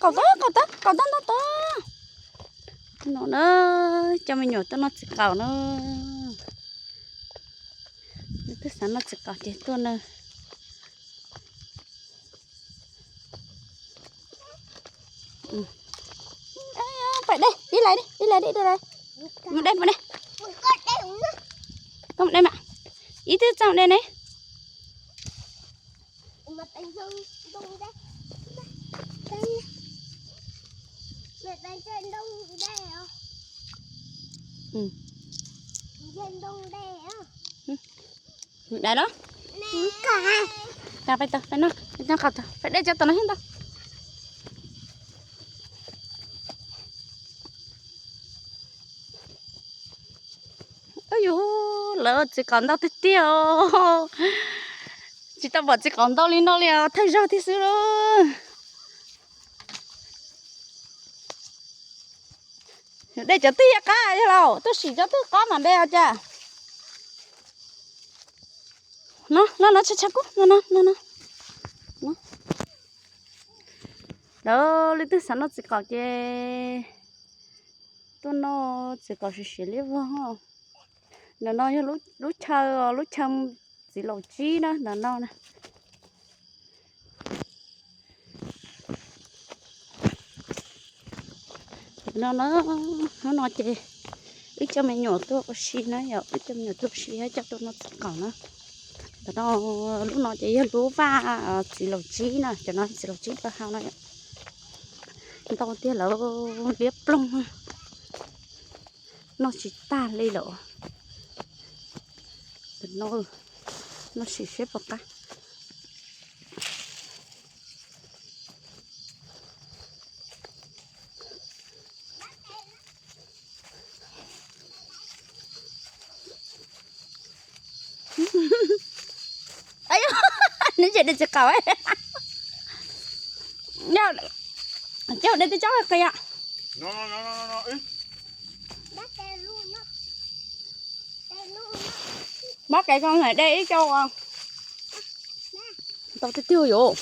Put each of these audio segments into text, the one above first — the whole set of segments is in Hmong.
Qaum tod, qaum tod, qaum tod, ntau tod. No na, coj me nyuam tuaj noj txiv qaum na. Twb xav noj txiv qaum ces tuaj na. Pais de ib lais, ib lais, ib lais. Mus de, mus de. Koj mus de mas. Ib twb txaj mus de ne. Dais los? Pais tau, pais no, pais no, pais de cov tom no thiab ntau. Yus, lawv txiv qaum ntau tiag tiag os. Tsis tau pom txiv qaum ntau li no li os, thawj zaug thiab xwb lauj. De cov twg qab yog lauj, tuaj sim cov twg qab mas de os cas. No, no, no, tsha tsha kub, no, no, no, no. Lawv leej twg xav noj txiv qaum ces tuaj noj txiv qaum siav siav liab vog. Ntawm no yog lub chaw, lub chaw txiv laus tsib na, ntawm no na. No na, hnub no ces wb coj me nyuam tuaj ua si na yom, wb coj me nyuam tuaj ua si thiab coj tuaj noj txiv qaum na. Ntawm no, lub no ces yog lub vaj txiv laus tsib na, cov no txiv laus tsib pab hau na. Ntau tiag lawm, liab ploog, noj tsis tag li lawm. Ntawm no, noj sim seb puas qab. Neb tseem de txiv qaum, coj de twb tsob qia. Mab kev ko de ib co. Ntau tiag tiag yom.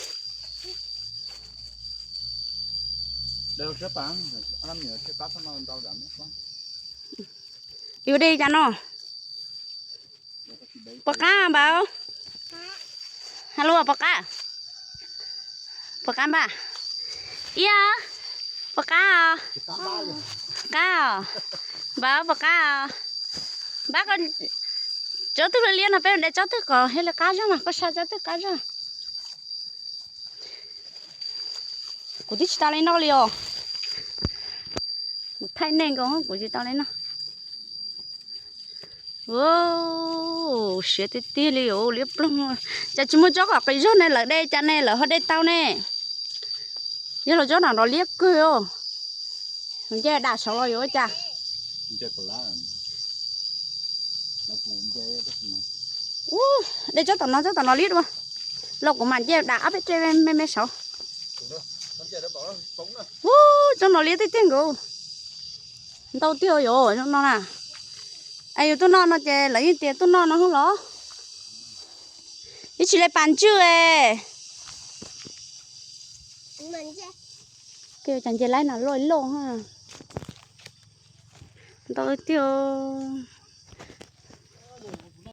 Yuav de cas no? Puas qab npawg? Hello, puas qab? Puas qab npawg? Ib, puas qab os? Qab os. Npawg puas qab os? Npawg, tsob twg liab liab no peb de tsob twg kom thiaj li qab zog mas, koj saib tsob twg qab zog. Kuv twb tsis tau li noj li os. Kuv thaij nej nkaus, kuv tsis tau li noj. Siav tiag tiag li os, liab ploog. Cas tsis muaj tsob qia zog ne, lawv de cas ne, lawv ho de tau ne? Yog los tsob no nrov liab kawg os. Nce dam saud los yuav ua cas? Ub, de tsob tom no, tsob tom no liab dua. Los kuv mam nce dam ob peb rej me me saud. Ub, tsob no liab tiag tiag nkaus. Ntau tiag yom, no na. Es yus tuaj noj no ces lawv yeej tias tuaj noj no hos los. Ib tsis li pas ntswj es. Cas nce laib no loj loj. Ntau tiag.